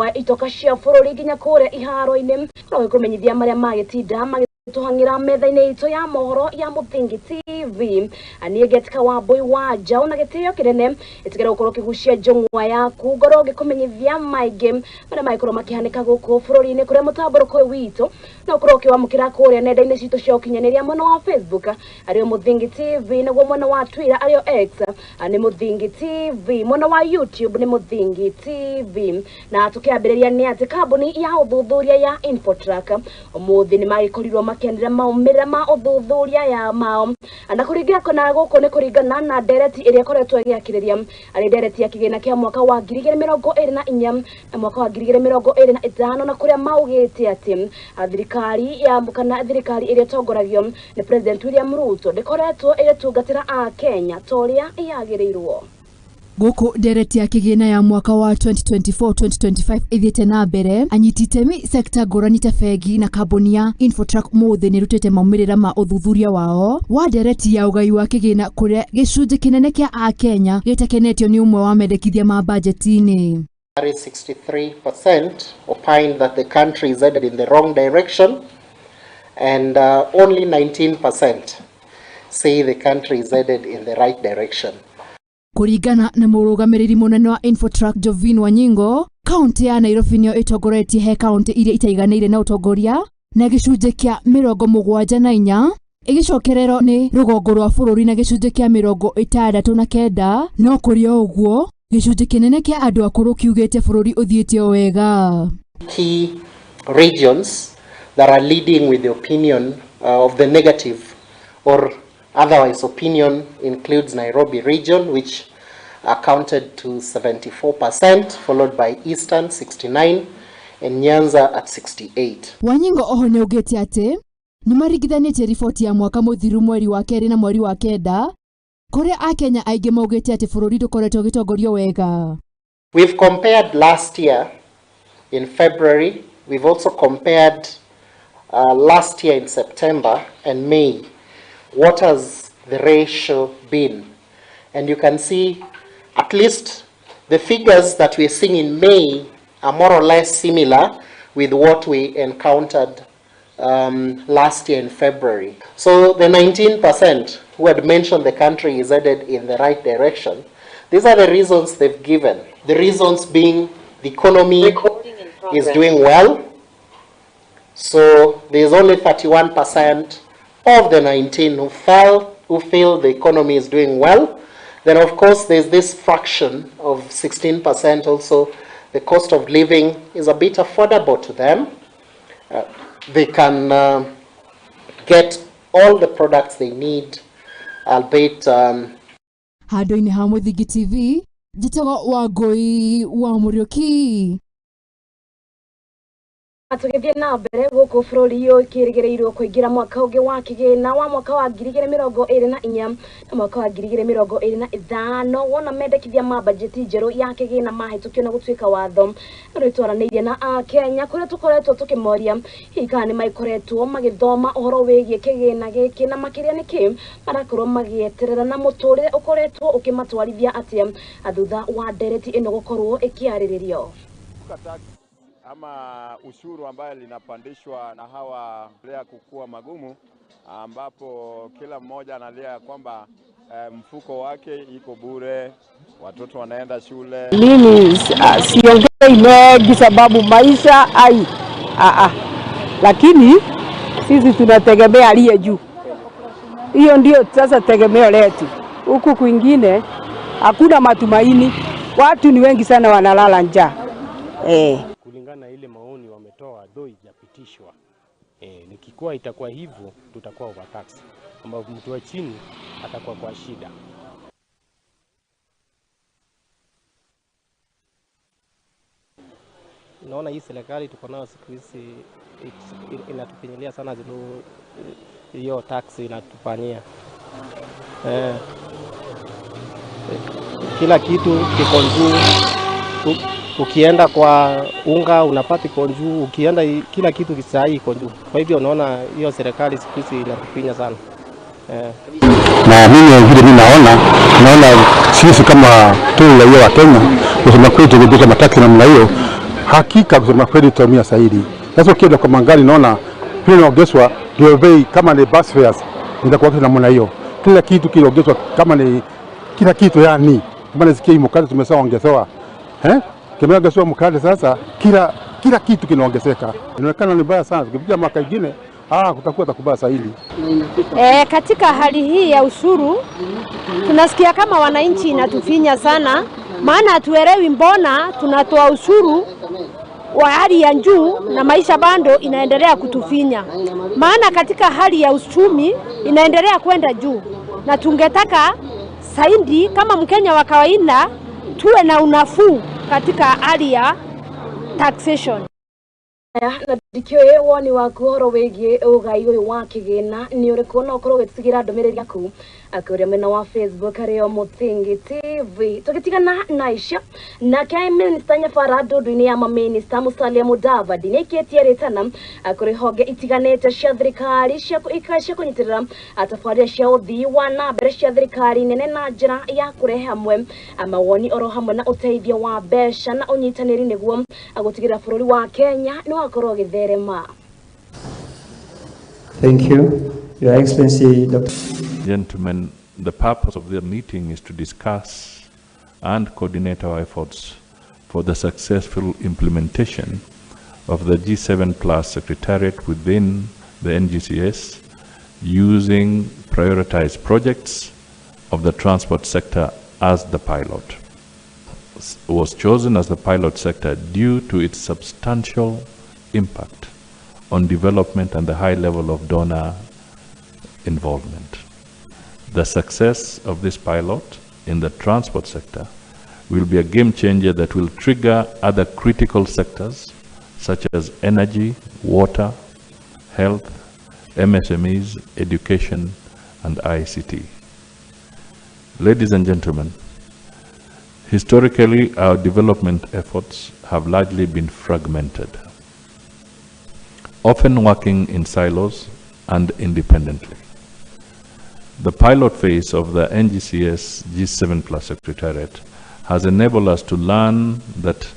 Wa itoka cia bũrũri nginya kũrĩa iharo-inĩ no gĩkũmenyithia marĩa magĩtinda magĩtũhang'ĩra metha-inĩ itũ ya mohoro ya Mũthingi TV. Niĩ ngetika wa Mbui wa Njaũ na gĩtĩo kĩnene ĩtigĩra gũkorwo ũkĩgucia njũng'wa yaku ngorwo ngĩkũmenyithia maingĩ marĩa magĩkorwo makĩhanĩka gũkũ bũrũri-inĩ, kũrĩa mũtambũrũko ũyũ witũ no ũkorwo ũkĩwamũkĩra kũrĩa nenda-inĩ citũ cia ũkinyanĩria, mwena wa Facebook arĩo Mũthingi TV, naguo mwena wa Twitter arĩo X nĩ Mũthingi TV, mwena wa YouTube nĩ Mũthingi TV. Na tũkĩambĩrĩria nĩ atĩ kambuni ya ũthuthuria ya Infotrack ũmũthĩ nĩ magĩkorirwo makĩanĩrĩra maumĩrĩra ma ũthuthuria ya mao, na kũringana na gũkũ nĩ kũringana na ndereti ĩrĩa ĩkoretwo ĩgĩakĩrĩria arĩ ndereti ya kĩgĩna kĩa mwaka wa 2024 na mwaka wa 2025, na kũrĩa maugĩte atĩ thirikari ya kana thirikari ĩrĩa ĩtongoragio nĩ President William Ruto ndĩkoretwo ĩgĩtungatĩra Akenya ta ũrĩa yagĩrĩirwo. Gũkũ ndereti ya kĩgĩna ya mwaka wa 2024-2025 ĩthiĩte na mbere, anyiti itemi sekta ngũrani ta bengi na kambuni ya Infotrack mũthĩ nĩ ĩrutĩte maumĩrĩra ma ũthuthuria wao wa ndereti ya ũgai wa kĩgĩna, kũrĩa gĩcunjĩ kĩnene kĩa Akenya gĩtakenetio nĩ ũmwe wa mendekithia ma bajeti-inĩ. 63% opined that the country is headed in the wrong direction, and only 19% say the country is headed in the right direction. Kũringana na mũrũgamĩrĩri mũnene wa Infotrack Jovin Wanyingo, kaunti ya Nairobi nĩyo ĩtongoretie he kaunti iria itaiganĩire na ũtongoria na gĩcunjĩ kĩa 74, ĩgĩcokererwo nĩ rũgongo rwa bũrũri na gĩcunjĩ kĩa 69. No kũrĩ o ũguo, gĩcunjĩ kĩnene kĩa andũ akũrũ kiugĩte bũrũri ũthiĩte o wega. Key regions that are leading with the opinion of the negative or otherwise opinion includes Nairobi region, which accounted to 74%, followed by Eastern 69 and Nyanza at 68. Wanyingo oho nĩaugĩte atĩ nĩmaringithanĩtie riboti ya mwaka mũthiru mweri wa kerĩ na mweri wa kenda, kũrĩa Akenya aingĩ maugĩte atĩ bũrũri ndũkoretwo ũgĩtongorio wega. We've compared last year in February. We've also compared last year in September and May. What has the ratio been? And you can see at least the figures that we're seeing in May are more or less similar with what we encountered last year in February. So the 19% who had mentioned the country is headed in the right direction, these are the reasons they've given. The reasons being the economy is doing well. So there's only 31% of the 19 who feel the economy is doing well. Then of course there's this fraction of 16% also, the cost of living is a bit affordable to them. They can get all the products they need, albeit Handũ-inĩ ha Mũthingi TV, njĩtagwo Wangũi wa Mũriũki. Tũgĩthiĩ na mbere gũkũ bũrũri ũkĩrĩgĩrĩirwo kũingĩra mwaka ũngĩ wa kĩgĩna wa mwaka wa 2024 na mwaka wa 2025, wona mendekithia ma bajeti njerũ ya kĩgĩna mahĩtũkio na gũtuĩka watho, nĩ twaranĩirie na Akenya kũrĩa tũkoretwo tũkĩmoria hihi kana nĩ magĩkoretwo magĩthoma ũhoro wĩgiĩ kĩgĩna gĩkĩ, na makĩria nĩkĩ marakorwo magĩeterera na mũtũrĩre ũkoretwo ũkĩmatwarithia atĩa thutha wa ndereti ĩno gũkorwo ĩkĩarĩrĩrio. Ama ushuru ambayo linapandishwa na hawa lea kukua magumu, ambapo kila mmoja analia kwamba mfuko wake iko bure, watoto wanaenda shule. Mimi siongei mengi sababu maisha ai lakini sisi tunategemea aliye juu. Hiyo ndio sasa tegemeo letu. Huku kwingine hakuna matumaini, watu ni wengi sana wanalala njaa. Kulingana ile maoni wametoa though haijapitishwa. Nikikuwa itakuwa hivyo tutakuwa overtax, ambapo mtu wa chini atakuwa kwa shida. Naona hii serikali tuko nayo siku hizi inatufinyilia sana, hiyo tax inatufanyia. Kila kitu kiko juu. Ukienda kwa unga unapata iko juu, ukienda kila kitu sahi iko juu. Kwa hivyo unaona hiyo serikali siku hizi inatufinya sana. Na mimi vile mimi naona sisi kama tu raia wa Kenya kusema kweli tukipita mataksi namna hiyo Hakika kusema kweli tutaumia zaidi. Sasa ukienda kwa magari naona pia inaongezwa ndio bei, kama ni bus fares nitakuwa namna hiyo. Kila kitu kiliongezwa, kama ni kila kitu yani, kama nisikia hii mkate tumeshaongezewa. Kimeongezewa mkate sasa, kila kitu kinaongezeka. Inaonekana ni mbaya sana. Tukipiga mwaka mwingine, kutakuwa takubaya zaidi. Katika hali hii ya ushuru tunasikia kama wananchi inatufinya sana, maana hatuelewi mbona tunatoa ushuru wa hali ya juu na maisha bado inaendelea kutufinya. Maana katika hali ya uchumi inaendelea kwenda juu, na tungetaka zaidi kama Mkenya wa kawaida tuwe na unafuu katika hali ya taxation. Na ndikĩũĩ woni waku ũhoro wĩgiĩ ũgai ũyũ wa kĩgĩna nĩ ũrĩkũ, no ũkorwo ũgĩtũtigĩra ndũmĩrĩri yaku kũrĩa mwena wa Facebook arĩo Mũthingi TV. Tũgĩtigana na icio, nake minista Nyabara ndundu-inĩ ya maminista Musalia Mudavadi nĩ aikĩtie rĩtana kũrĩ honge itiganĩte cia thirikari cia kũnyitĩrĩra tabarĩra cia ũthii wa na mbere cia thirikari nene na njĩra ya kũrehe hamwe mawoni oro hamwe na ũteithio wa mbeca na ũnyitanĩri nĩguo gũtigĩrĩra bũrũri wa Kenya nĩ wakorwo ũgĩtherema. Thank you, Your Excellency, Dr. Gentlemen, the purpose of the meeting is to discuss and coordinate our efforts for the successful implementation of the G7 Plus Secretariat within the NGCS using prioritized projects of the transport sector as the pilot. Was chosen as the pilot sector due to its substantial impact on development and the high level of donor involvement. The success of this pilot in the transport sector will be a game changer that will trigger other critical sectors such as energy, water, health, MSMEs, education, and ICT. Ladies and gentlemen, historically, our development efforts have largely been fragmented, often working in silos and independently. The pilot phase of the NGCS G7 Plus Secretariat has enabled us to learn that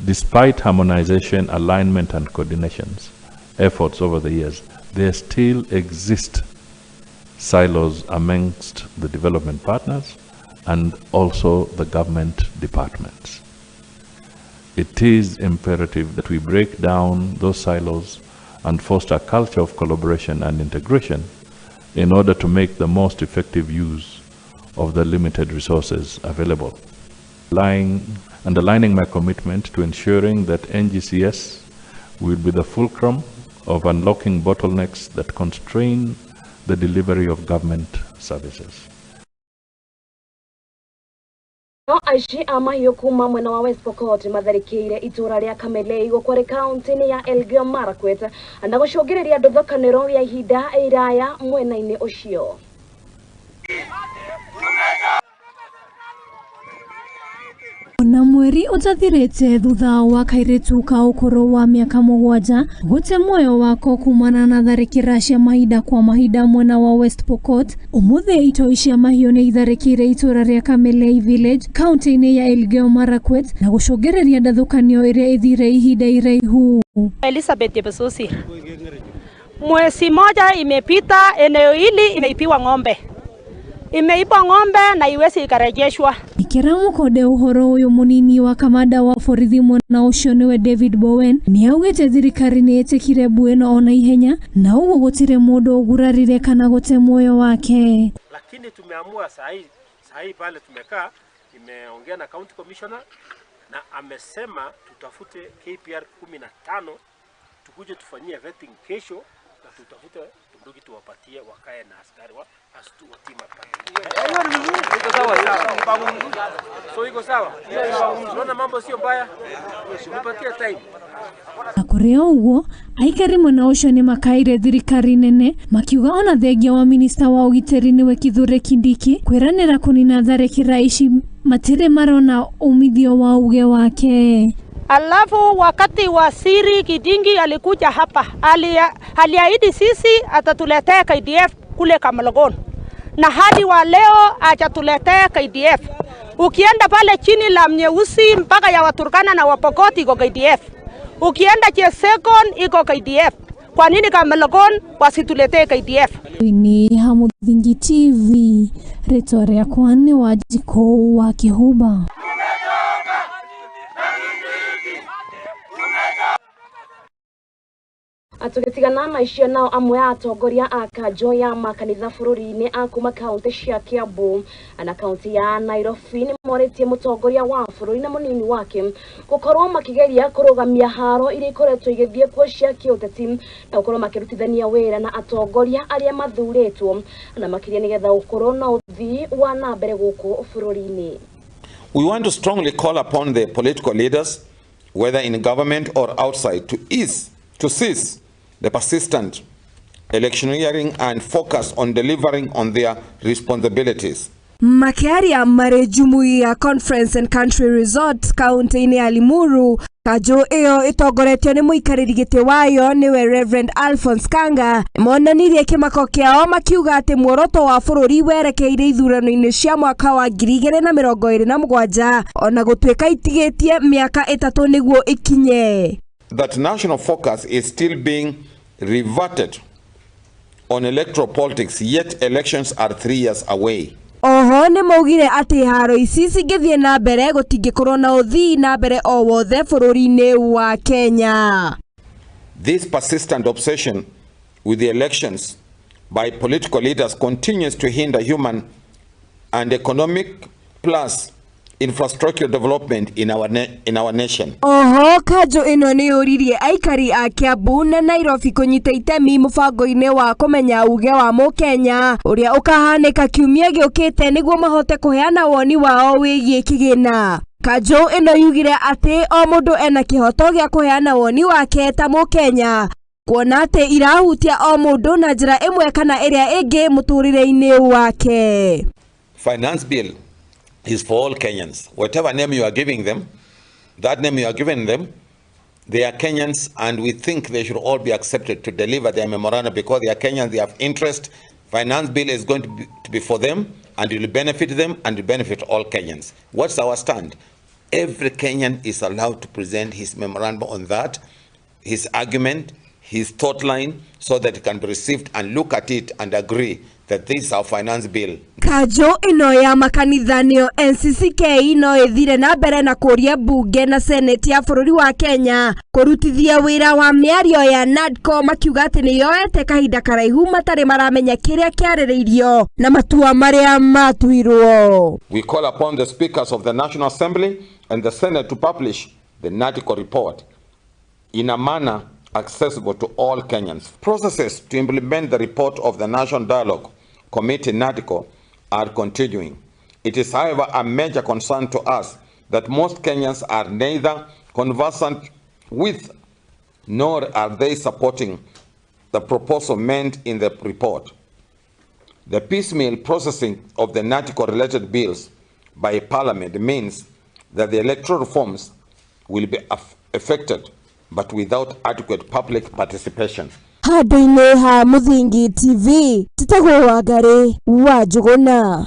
despite harmonization, alignment, and coordinations efforts over the years, there still exist silos amongst the development partners and also the government departments. It is imperative that we break down those silos and foster a culture of collaboration and integration in order to make the most effective use of the limited resources available. Underlining my commitment to ensuring that NGCS will be the fulcrum of unlocking bottlenecks that constrain the delivery of government services. No aici a mahiũ kuma mwena wa West Pokot matharĩkĩire itũra rĩa Kamelei gũkwarĩ kaunti-inĩ ya Elgeyo Marakwet na gũcũngĩrĩria ndũthũkanĩro ya ihinda iraya mwena-inĩ ũcio. Na mweri utathirite thutha wa kairitu ka ukuru wa miaka 7 gute moyo wako kumana na tharĩkĩra cia mahinda kwa mahinda mwena wa West Pokot. Umuthi itoi cia mahiũ nĩ itharĩkĩire itũra rĩa Kamelei Village kaunti-inĩ ya Elgeyo Marakwet na gũcũngĩrĩria ndathũkanio ĩrĩa ĩthire ihinda iraihu. Elizabeth Jebususi, mwezi moja imepita, eneo hili imeibiwa ng'ombe. Imeibwa ng'ombe na iwezi ikarejeshwa. Ikera mukode uhoro uyu munini wa kamanda wa borithi mwena ucio niwe David Bowen ni augite thirikari ni itikire mbuĩ ona ihenya na uguo gutire mundu ugurarire kana gute muoyo wake. Lakini tumeamua sahi pale tumekaa, nimeongea na county commissioner na amesema tutafute KPR 15 tukuje tufanyie vetting kesho na tutafute bunduki tuwapatie wakae na askari wa astu wa pale. So iko sawa. Unaona mambo sio mbaya. Nipatie time. Na kũrĩ o ũguo aikari mwena ũcio nĩ makaire thirikari nene makiuga ona thengia wa minista wa ũgitĩri nĩwe Kithure Kindiki kwĩranĩra kũnina tharĩkĩra ici matirĩ marona umithio wa uge wake. Alafu wakati waziri Kidingi alikuja hapa, aliahidi sisi atatuletea KDF kule Kamalogon, na hadi wa leo hajatuletea KDF. Ukienda pale chini la Mnyeusi mpaka ya Waturkana na Wapokot iko KDF. Ukienda Chesekon iko KDF. Kwa nini Kamelokon wasituletee KDF? Ni ha Muthingi TV, rĩtwa rĩakwa nĩ Wanjikũ wa Kĩhumba. Tũgĩtigana na icio nao amwe a atongoria a kanjũ ya makanitha bũrũri-inĩ a kuma kaunti cia Kiambu na kaunti ya Nairobi nĩ morĩtie mũtongoria wa bũrũri na mũnini wake gũkorwo makĩgeria kũrũgamia haro iria ikoretwo igĩthiĩ kuo cia kĩũteti na gũkorwo makĩrutithania wĩra na atongoria arĩa mathurĩtwo na makĩria nĩgetha gũkorwo na ũthii wa na mbere gũkũ bũrũri-inĩ. We want to strongly call upon the political leaders, whether in government or outside, to cease the persistent electioneering and focus on delivering on their responsibilities. Makĩaria marĩ Jumuiya Conference and Country Resort kaunti-inĩ ya Limuru, kanjũ ĩyo ĩtongoretio nĩ mũikarĩri gĩtĩ wayo nĩwe Reverend Alphonse Kanga monanirie kĩmako kĩao makiuga atĩ muoroto wa bũrũri werekeire ithurano-inĩ cia mwaka wa 2027 ona gũtuĩka itigĩtie mĩaka 3 nĩguo ikinye. That national focus is still being reverted on electoral politics, yet elections are 3 years away. Oho nĩ maugire atĩ haro ici cingĩthiĩ na mbere gũtingĩkorwo na ũthii na mbere o wothe bũrũri-inĩ wa Kenya. This persistent obsession with the elections by political leaders continues to hinder human and economic plus infrastructure development in our nation. Oho kanjũ ĩno nĩ yũririe aikari a Kiambu na Nairobi kũnyita itemi mũbango-inĩ wa kũmenya uge wa mũkenya ũrĩa ũkahanĩka kiumia gĩũkĩte nĩguo mahote kũheana woni wao wĩgiĩ kĩgĩna. Kanjũ ĩno yugire atĩ o mũndũ ena kĩhoto gĩa kũheana woni wake ta mũkenya, kuona atĩ irahutia o mũndũ na njĩra ĩmwe kana ĩrĩa ĩngĩ mũtũrĩre-inĩ wake. Finance bill is for all Kenyans. Whatever name you are giving them, that name you are giving them, they are Kenyans, and we think they should all be accepted to deliver their memorandum because they are Kenyans, they have interest. Finance bill is going to be for them, and it will benefit them and will benefit all Kenyans. What's our stand? Every Kenyan is allowed to present his memorandum on that, his argument, his thought line, so that it can be received and look at it and agree that this is our finance bill. Kanjũ ĩno ya makanitha nĩyo NCCK no ĩthire na mbere na kũria mbunge na seneti ya bũrũri wa Kenya kũrutithia wĩra wa mĩario ya NADCO makiuga atĩ nĩ yoete kahinda karaihu matarĩ maramenya kĩrĩa kĩarĩrĩirio na matua marĩa matuirwo. We call upon the speakers of the National Assembly and the Senate to publish the NADCO report in a manner accessible to all Kenyans. Processes to implement the report of the National Dialogue Committee NADCO are continuing. It is, however, a major concern to us that most Kenyans are neither conversant with nor are they supporting the proposal made in the report. The piecemeal processing of the NADCO-related bills by Parliament means that the electoral reforms will be affected, but without adequate public participation. Handũ-inĩ ha Muthingi TV, tĩtagwo Wangari wa Njũgũna.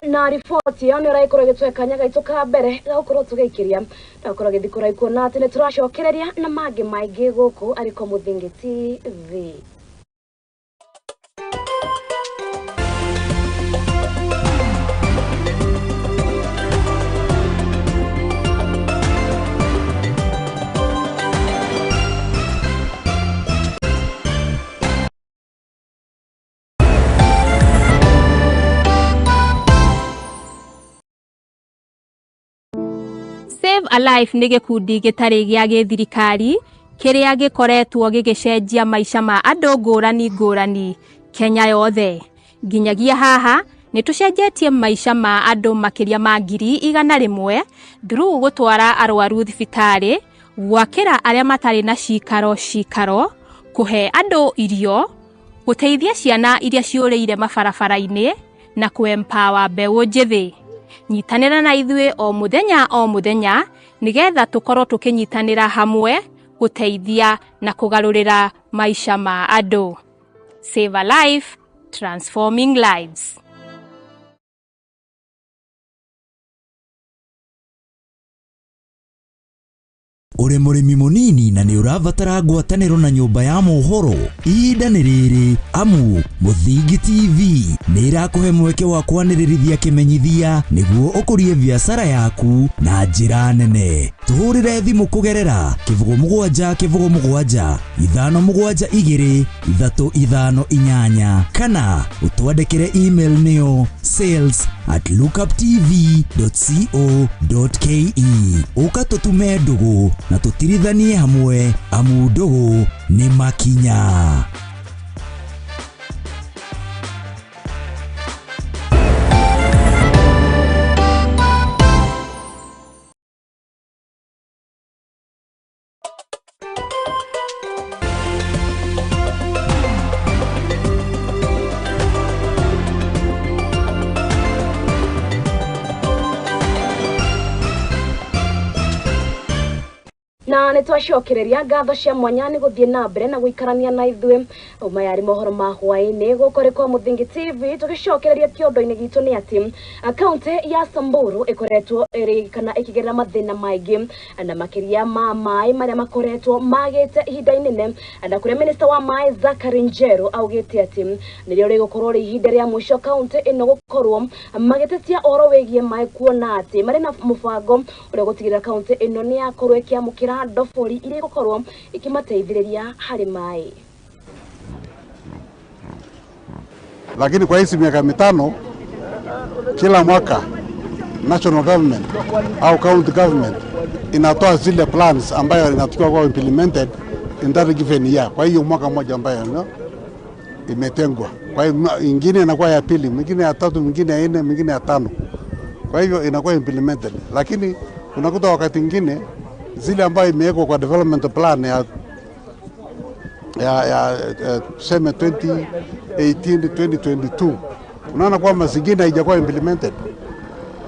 Na riboti ĩyo nĩ ũragĩkorwo ĩgĩtũhe kanya gaitũ ka mbere ga gũkorwo tũgĩikĩria na gũkorwo gĩthiĩ kũraihu na atĩ nĩ tũracokereria na mangĩ maingĩ gũkũ arĩ kwa Muthingi TV. Save a Life nĩ gĩkundi gĩtarĩ gĩa gĩthirikari kĩrĩa gĩkoretwo gĩgĩcenjia maica ma andũ ngũrani ngũrani Kenya yothe. Nginyagia haha nĩ tũcenjetie maica ma andũ makĩria ma 100,000 through gũtwara arwaru thibitarĩ, gwakĩra arĩa matarĩ na cikaro cikaro, kũhe andũ irio, gũteithia ciana iria ciũrĩire mabarabara-inĩ na kũ-empower mbeũ njĩthĩ. Nyitanĩra na ithuĩ o mũthenya o mũthenya nĩgetha tũkorwo tũkĩnyitanĩra hamwe gũteithia na kũgarũrĩra maica ma andũ. Save a Life, transforming lives. Ũrĩ mũrĩmi mũnini na nĩ ũrabatara ngwatanĩro na nyũmba ya mohoro, ihinda nĩ rĩrĩ, amu Mũthingi TV nĩ ĩrakũhe mweke wa kwanĩrĩrithia kĩmenyithia nĩguo ũkũrie biacara yaku na njĩra nene. Tũhũrĩre thimũ kũgerera 07 07 5 7 2 3 5 8 kana ũtwandĩkĩre email nĩyo sales@lookuptv.co.ke. Ũka tũtume ndũgũ na tũtirithanie hamwe, amu ndũgũ nĩ makinya. Na nä twacokereria ngatho cia mwanya nä gå thiä na mbere na gå na ithuä maya mohoro ma hwaĩ-inĩ gũkũ rĩ kwa Mũthingi TV. Tũgĩcokereria kĩondo-inĩ gitũ nĩ atĩ kaunti ya Samburu ĩkoretwo ĩrĩ kana ĩkĩgerera mathĩna maingĩ na makĩria ma maĩ marĩa makoretwo magĩte ihinda inene, na kũrĩa minista wa maĩ Zachary Njeru augĩte atĩ nĩrĩo rĩgũkorwo rĩ ihinda rĩa mũico kaunti ĩno gũkorwo magĩtetia ũhoro wĩgiĩ maĩ, kuona atĩ marĩ na mũbango ũrĩa gũtigĩrĩra kaunti ĩno nĩ yakorwo ĩkĩamũkĩra ndobori iria igũkorwo ikimateithĩrĩria harĩ maĩ. Lakini kwa hizi miaka 5 kila mwaka national government au county government inatoa zile plans ambayo inatakiwa kuwa implemented in that given year. Kwa hiyo mwaka mmoja ambayo no imetengwa. Kwa hiyo ingine inakuwa ya pili, mwingine ya tatu, mwingine ya nne, mwingine ya tano. Kwa hivyo inakuwa implemented. Lakini unakuta wakati mwingine zile ambayo imewekwa kwa development plan ya tuseme 2018 2022, unaona kwamba zingine haijakuwa implemented.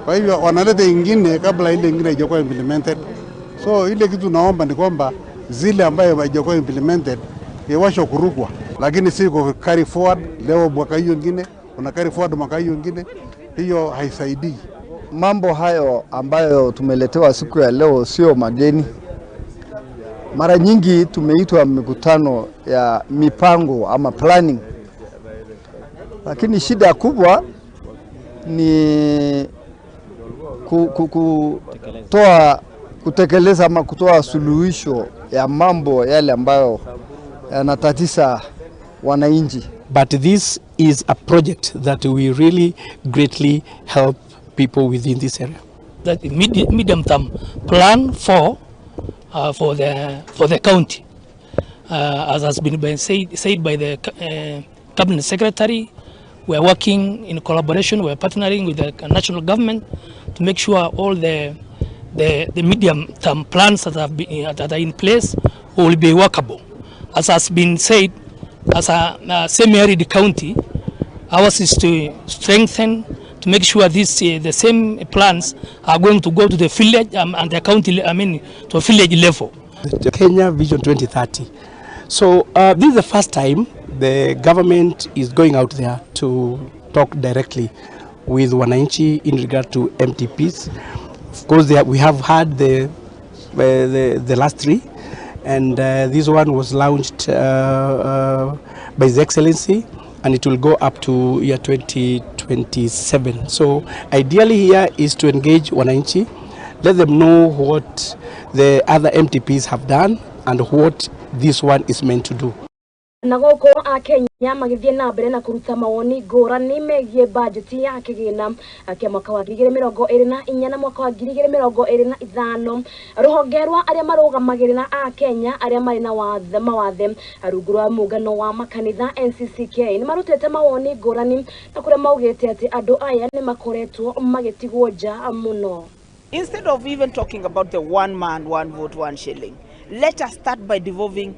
Kwa hivyo wanaleta ingine kabla ile ingine haijakuwa implemented. So ile kitu naomba ni kwamba zile ambayo haijakuwa implemented iwasho kurukwa, lakini si ku carry forward leo mwaka hiyo ingine una carry forward mwaka hiyo ingine, hiyo haisaidii. Mambo hayo ambayo tumeletewa siku ya leo sio mageni. Mara nyingi tumeitwa mikutano ya mipango ama planning, lakini shida kubwa ni kutekeleza ama kutoa suluhisho ya mambo yale ambayo yanatatiza wananchi. But this is a project that will really greatly help people within this area. That medium term plan for the county, as has been said by the cabinet secretary, we are working in collaboration. We are partnering with the national government to make sure all the medium term plans that have been that are in place will be workable. As has been said, as a semi-arid county, ours is to strengthen, to make sure this the same plans are going to go to the village and the county, I mean, to village level. The Kenya Vision 2030. So this is the first time the government is going out there to talk directly with wananchi in regard to MTPs. Of course, we have had the last three, and this one was launched by His Excellency, and it will go up to year 2027. So ideally here is to engage wananchi, let them know what the other MTPs have done and what this one is meant to do. Na gũkũ akenya magĩthiĩ na mbere na kũruta mawoni ngũrani megiĩ bajeti ya kĩgĩna kĩa mwaka wa 2024 na mwaka wa 2025. Rũhonge rwa arĩa marũgamagĩrĩra akenya arĩa marĩ na mawathe rungu rwa mũngano wa makanitha NCCK nĩ marutĩte mawoni ngũrani na kũrĩa maugĩte atĩ andũ aya nĩ makoretwo magĩtigwo nja mũno. Instead of even talking about the one man, one vote, one shilling, let us start by devolving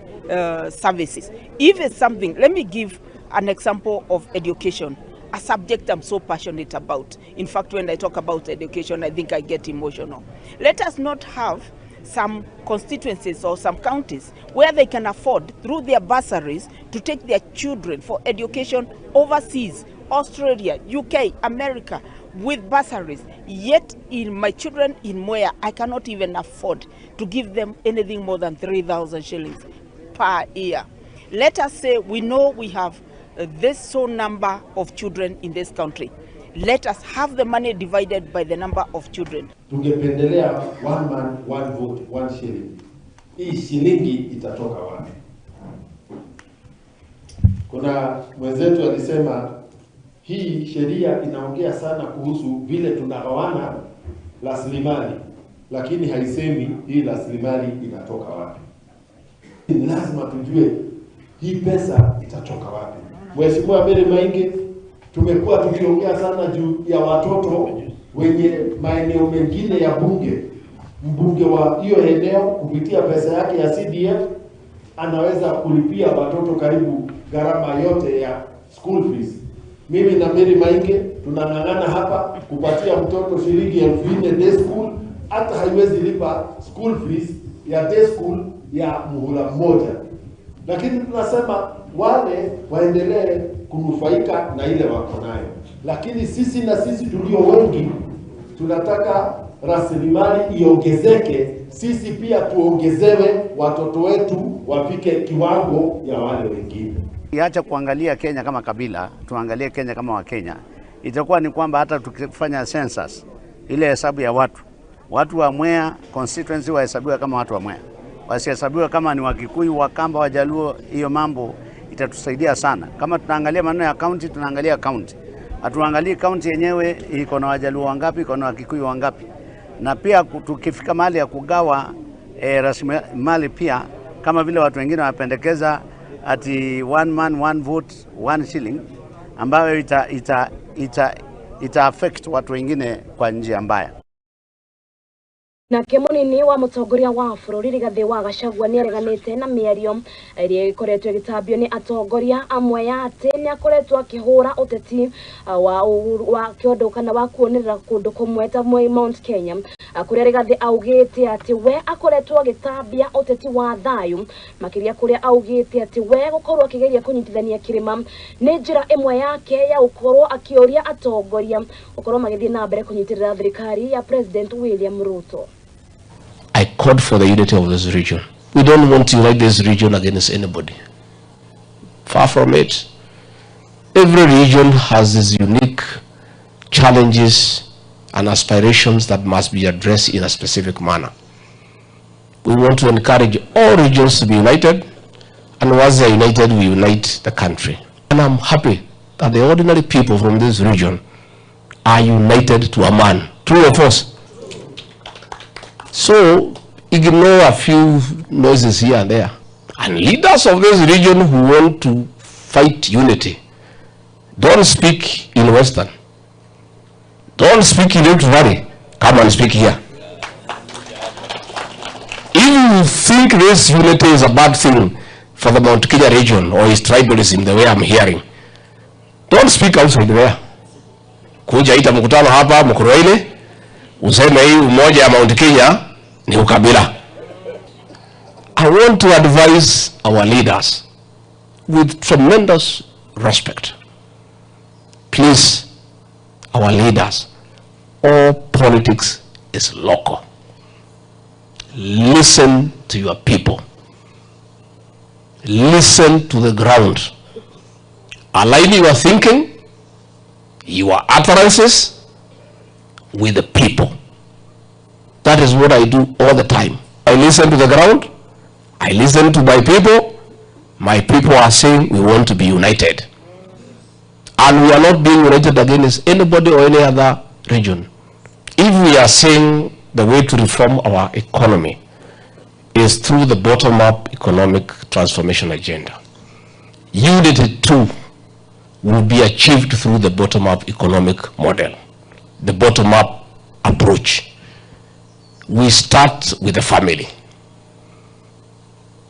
services. If it's something, let me give an example of education, a subject I'm so passionate about. In fact, when I talk about education, I think I get emotional. Let us not have some constituencies or some counties where they can afford, through their bursaries, to take their children for education overseas, Australia, UK, America. with bursaries. Yet in my children in Mwea, I cannot even afford to give them anything more than 3,000 shillings per year. Let us say we know we have this so number of children in this country. Let us have the money divided by the number of children. Tungependelea one man, one vote, one shilling. Hii shilingi itatoka wapi? Kuna mwenzetu alisema hii sheria inaongea sana kuhusu vile tunagawana rasilimali, lakini haisemi hii rasilimali inatoka wapi. Ni lazima tujue hii pesa itatoka wapi. Mheshimiwa Mary Maingi, tumekuwa tukiongea sana juu ya watoto wenye maeneo mengine ya bunge. Mbunge wa hiyo eneo kupitia pesa yake ya CDF anaweza kulipia watoto karibu gharama yote ya school fees. Mimi na Mary Maingi tunang'ang'ana hapa kupatia mtoto shilingi 4,000 day school, hata haiwezi lipa school fees ya day school ya muhula mmoja, lakini tunasema wale waendelee kunufaika na ile wako nayo, lakini sisi na sisi tulio wengi tunataka rasilimali iongezeke, sisi pia tuongezewe, watoto wetu wafike kiwango ya wale wengine. Iacha kuangalia Kenya kama kabila, tuangalie Kenya kama Wakenya. Itakuwa ni kwamba hata tukifanya census, ile hesabu ya watu, watu wa Mwea constituency wahesabiwe kama watu wa Mwea, wasihesabiwe kama ni Wakikuyu, Wakamba, Wajaluo. Hiyo mambo itatusaidia sana. Kama tunaangalia maneno ya county, tunaangalia county, hatuangalii county yenyewe iko na Wajaluo wangapi, iko na Wakikuyu wangapi. Na pia tukifika mahali ya kugawa rasilimali pia, kama vile watu wengine wanapendekeza ati one man one vote one shilling, ambayo ita affect watu wengine kwa njia mbaya. Nake munini wa mutongoria wa bururi Rigathi wa Gachagua niareganite na miario iria ikoretwo igitambio ni atongoria amwe ya ati ni akoretwo akihura uteti wa kiondo kana wa kuonerera kundu kumwe ta Mount Kenya, kuria Rigathi augite ati we akoretwo agitambia uteti wa thayu, makiria kuria augite ati we gukorwo akigeria kunyitithania kirima ni njira imwe yake ya gukorwo akioria atongoria gukorwo magithie na mbere kunyitirira thirikari ya President William Ruto. I called for the unity of this region. We don't want to unite this region against anybody. Far from it. Every region has its unique challenges and aspirations that must be addressed in a specific manner. We want to encourage all regions to be united, and once they are united, we unite the country. And I'm happy that the ordinary people from this region are united to a man. True or false? So, ignore a few noises here and there. And leaders of this region who want to fight unity, don't speak in Western. Don't speak in Rift Valley. Come and speak here. If you think this unity is a bad thing for the Mount Kenya region or is tribalism the way I'm hearing, don't speak outside there. Kuja ita mkutano hapa Mukurweini, useme hii umoja ya Mount Kenya ni ukabila. I want to advise our leaders with tremendous respect. Please, our leaders, all politics is local. Listen to your people. Listen to the ground. Align your thinking, your utterances with the people. That is what I do all the time. I listen to the ground. I listen to my people. My people are saying we want to be united. And we are not being united against anybody or any other region. If we are saying the way to reform our economy is through the bottom-up economic transformation agenda, Unity too will be achieved through the bottom-up economic model, the bottom-up approach. We start with the family.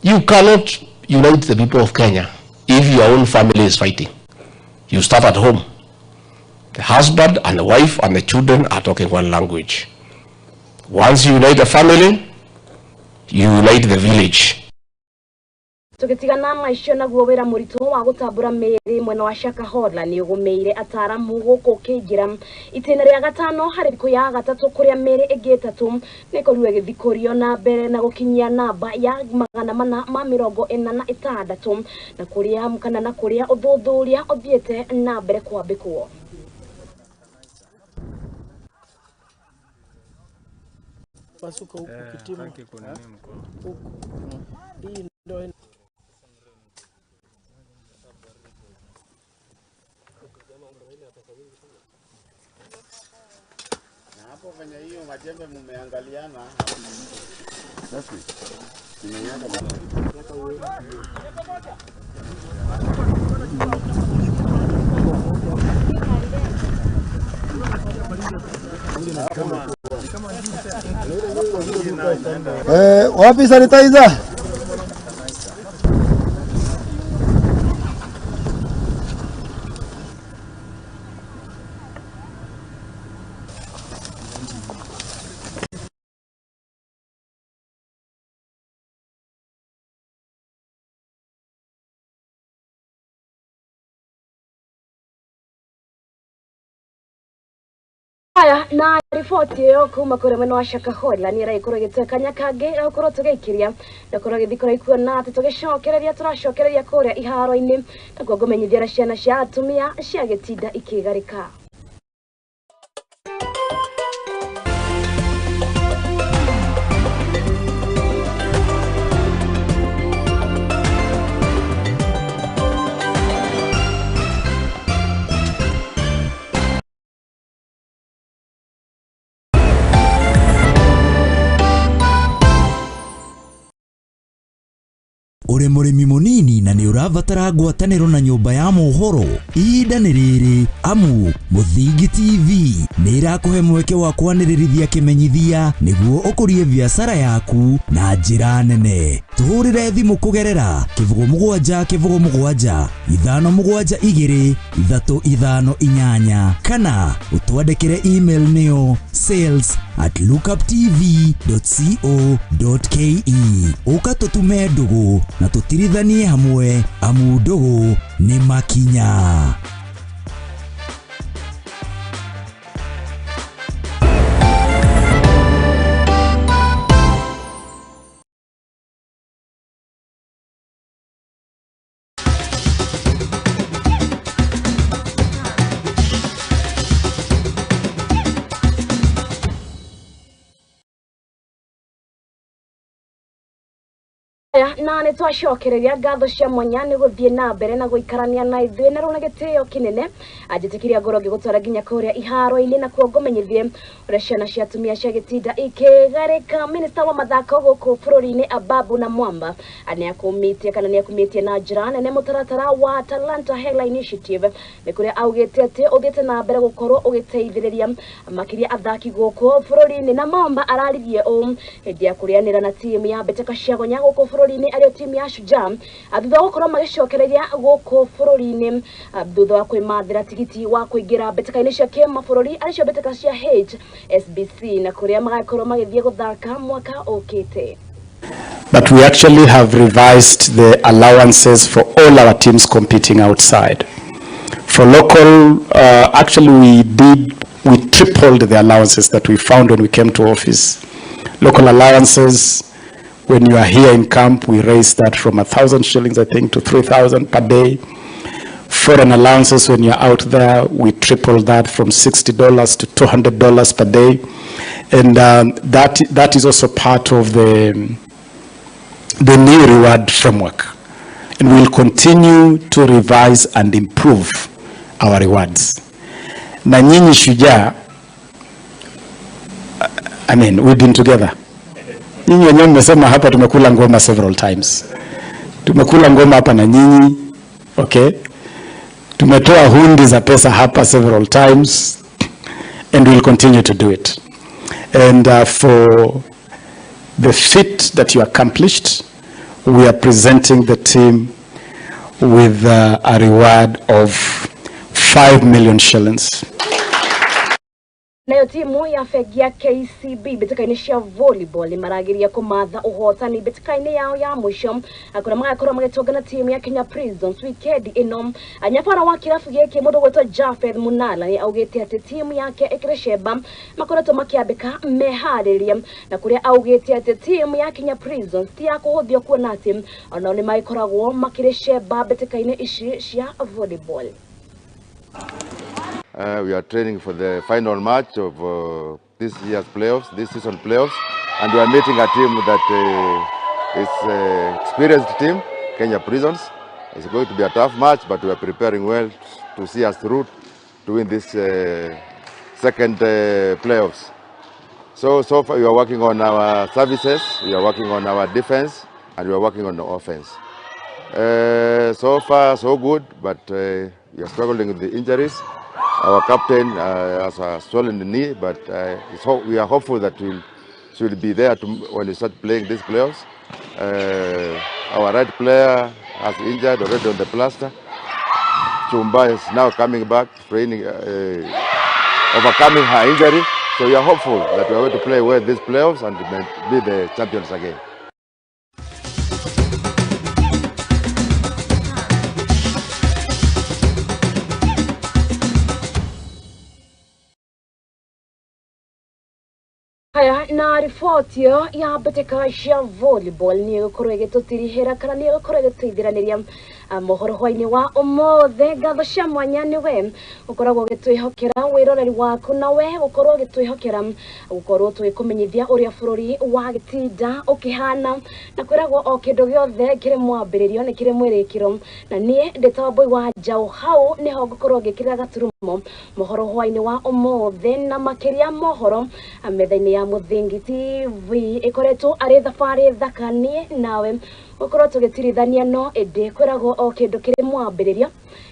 You cannot unite the people of Kenya if your own family is fighting. You start at home. The husband and the wife and the children are talking one language. Once you unite the family, you unite the village. Tũgĩtigana na icio naguo wĩra mũritũ wa gũtambũra mĩĩrĩ mwena wa Shakahola nĩ ũgũmĩire ataramu gũkũ ũkĩingĩra itĩna rĩa gatano harĩ thikũ ya gatatũ kũrĩa mĩĩrĩ ĩngĩ ĩtatũ nĩ ĩkorirwo ĩgĩthikũrio na mbere na gũkinyia namba ya 446 na kũrĩa kana na kũrĩa ũthuthuria ũthiĩte na mbere kwambĩkwo. Pasuka huku kitimu huku. Hii ndio. Na hapo kwenye hiyo majembe mumeangaliana. Nimeiweka. Wapi sanitizer? Aya na riboti ĩyo kuma kũrĩ mwena wa Shakahola nĩ ĩragĩkorwo ĩgĩtũhe kanya kangĩ ga gũkorwo tũgĩikĩria na gũkorwo gĩthiĩ kũraihu na atĩ tũgĩcokereria tũracokereria kũrĩa iharo-inĩ nakuo ngũmenyithia ũrĩa ciana cia atumia cia gĩtinda ikĩgarĩka. Ũrĩ mũrĩmi mũnini na nĩ ũrabatara ngwatanĩro na nyũmba ya mohoro, ihinda nĩ rĩrĩ amu Mũthingi TV nĩ ĩrakũhe mweke wa kwanĩrĩrithia kĩmenyithia nĩguo ũkũrie biacara yaku na njĩra nene. Tũhũrĩre thimũ kũgerera 07 07 5 7 2 3 5 8 kana ũtwandĩkĩre email nĩyo sales@lookuptv.co.ke. Ũka tũtume ndũgũ na tũtirithanie hamwe amu ndũgũ nĩ makinya. Na nĩ twacokereria ngatho cia mwanya nĩ gũthiĩ na mbere na gũikarania na ithuĩ na rũna gĩtĩo kĩnene anjĩtĩkiria ngoro ngĩgũtwara nginya kũrĩa iharo-inĩ na kuo ngũmenyithie ũrĩa ciana cia atumia cia gĩtinda ikĩgarĩka. Minista wa mathako gũkũ bũrũri-inĩ Ababu na Mwamba nĩakumĩtie kana nĩakumĩtie na njĩra nene mũtaratara wa Talanta Hela Initiative nĩ kũrĩa augĩte atĩ ũthiĩte na mbere gũkorwo ũgĩteithĩrĩria makĩria athaki gũkũ bũrũri-inĩ. Na Mwamba araririe ũũ hĩndĩ ya kũrĩanĩra na timu ya Mbĩtĩka cia Gonya gũkũ bũrũri-inĩ arĩo timu ya Shujaa thutha wa gũkorwo magĩcokereria gũkũ bũrũri-inĩ thutha wa kwĩmathĩra tigiti wa kũingĩra mbĩtĩka-inĩ cia kĩmabũrũri arĩcio mbĩtĩka cia HSBC na kũrĩa magakorwo magĩthiĩ gũthaka mwaka ũkĩte. But we actually have revised the allowances for all our teams competing outside. For local, actually we tripled the allowances that we found when we came to office. Local allowances, when you are here in camp, we raised that from 1,000 shillings, I think, to 3,000 per day. Foreign allowances, when you're out there, we tripled that from $60 to $200 per day. And that is also part of the new reward framework. And we'll continue to revise and improve our rewards. Na nyinyi Shujaa, I mean, we've been together. Nyinyi wenyewe mmesema hapa tumekula ngoma several times. Tumekula ngoma hapa na nyinyi, okay? Tumetoa hundi za pesa hapa several times, and we'll continue to do it. And for the feat that you accomplished, we are presenting the team with a reward of 5 million shillings. Nayo timu ya bengi ya KCB mbĩtĩka-inĩ cia volleyball nĩmarageria kũmatha ũhotani mbĩtĩka-inĩ yao ya mũico kũrĩa magakorwo magĩtũngana timu ya Kenya Prisons weekend ĩno. Nyabara wa kĩrabu gĩkĩ mũndũ ũgwĩtwo Jafeth Munala nĩ augĩte atĩ timu yake ĩkĩrĩ cemba makoretwo makĩambĩka meharĩria, na kũrĩa augĩte atĩ timu ya Kenya Prisons ti ya kũhũthio kuona atĩ onao nĩmagĩkoragwo makĩrĩ cemba mbĩtĩka-inĩ ici cia volleyball. We are training for the final match of this year's playoffs, this season playoffs, and we are meeting a team that is experienced team, Kenya Prisons. It's going to be a tough match, but we are preparing well to see us through to win this second playoffs. So far we are working on our services, we are working on our defense, and we are working on the offense. So far so good, but we are struggling with the injuries. Our captain has a swollen knee, but we are hopeful that she will be there when we start playing these playoffs. Our right player has injured already on the plaster. Chumba is now coming back, training, overcoming her injury. So we are hopeful that we are going to play well these playoffs and be the champions again. Haya na riboti ĩyo ya mbĩtĩka cia volleyball nĩ ĩgũkorwo ĩgĩtũtirihĩra kana nĩ ĩgũkorwo ĩgĩtũithiranĩria mohoro hwainĩ wa ũmũthĩ. Ngatho cia mwanya nĩ we ũkoragwo ũgĩtwĩhokera wĩroreri waku, na we gũkorwo ũgĩtwĩhokera gũkorwo tũgĩkũmenyithia ũrĩa bũrũri wa gĩtinda ũkĩhana, na kwĩragwo o kĩndũ gĩothe kĩrĩ mwambĩrĩrio nĩ kĩrĩ mwĩrĩkĩro, na niĩ ndĩ ta Wambũi wa Njaũ hau nĩho ngũkorwo ngĩkĩrĩra gaturumo mohoro hwainĩ wa ũmũthĩ, na makĩria mohoro metha-inĩ ya Mũthingi TV. Ĩkoretwo arĩ thabarĩ thaka niĩ nawe gũkorwo tũgĩtirithania, no ĩndĩ kwĩragwo o kĩndũ kĩrĩ mwambĩrĩrio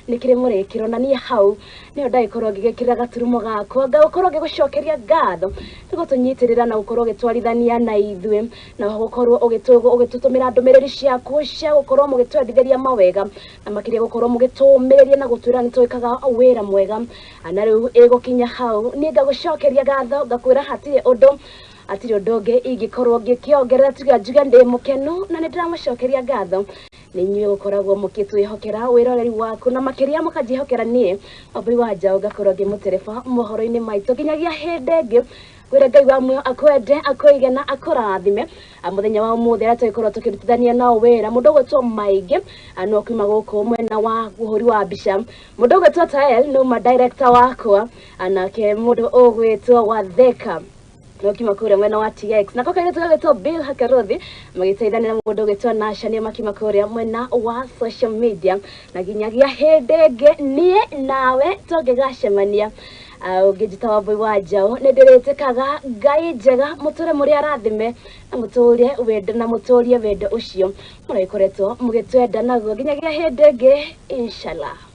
nĩ kĩrĩ mũrĩkĩro, na niĩ hau nĩho ndagĩkorwo ngĩgĩkĩrĩra gaturumo gakwa ngagũkorwo ngĩgũcokeria ngatho nĩguo tũnyitĩrĩra na gũkorwo ũgĩtwarithania na ithuĩ, na gũkorwo ũgĩtũtũmĩra ndũmĩrĩri ciaku cia gũkorwo mũgĩtwendithĩria mawega, na makĩria gũkorwo mũgĩtũmĩrĩria na gũtwĩra nĩ twĩkaga wĩra mwega. Na rĩu ĩgũkinya hau niĩ ngagũcokeria ngatho ngakwĩra hatirĩ ũndũ ũngĩ ingĩkorwo ngĩkĩongerera tiga njuge ndĩ mũkenu na nĩ ndĩramũcokeria ngatho nĩ inyuĩ gũkoragwo mũkĩtwĩhokera wĩroreri waku, na makĩria mũkanjĩhokera niĩ Wambũi wa Njaũ ngakorwo ngĩmũtereba mohoro-inĩ maitũ nginyagia hĩndĩ ĩngĩ. Kwĩra Ngai wa muoyo akwende akũige na akũrathime mũthenya wa ũmũthĩ arĩa tũgĩkorwo tũkĩrutithania nao wĩra. Mũndũ ũgwĩtwo Maingĩ no kuma gũkũ mwena wa ũhũri wa mbica, mũndũ ũgwĩtwo Tael nĩuma director wakwa, nake mũndũ ũgwĩtwo Watheka nokima kũrĩa mwena wa TX, nako kairĩtu gagĩtwo Bill Hakarothi magĩteithania na mũndũ ũgwĩtwo Nasha nĩo makima kũrĩa mwena wa social media. Na nginyagia hĩndĩ ĩngĩ niĩ nawe tũngĩgacemania, ũngĩnjĩta Wambũi wa Njaũ nĩ ndĩrĩtĩkaga Ngai njega mũtũre mũrĩ arathime na mũtũrie wendo na mũtũrie wendo ũcio mũragĩkoretwo mũgĩtwenda naguo nginyagia hĩndĩ ĩngĩ, inshallah.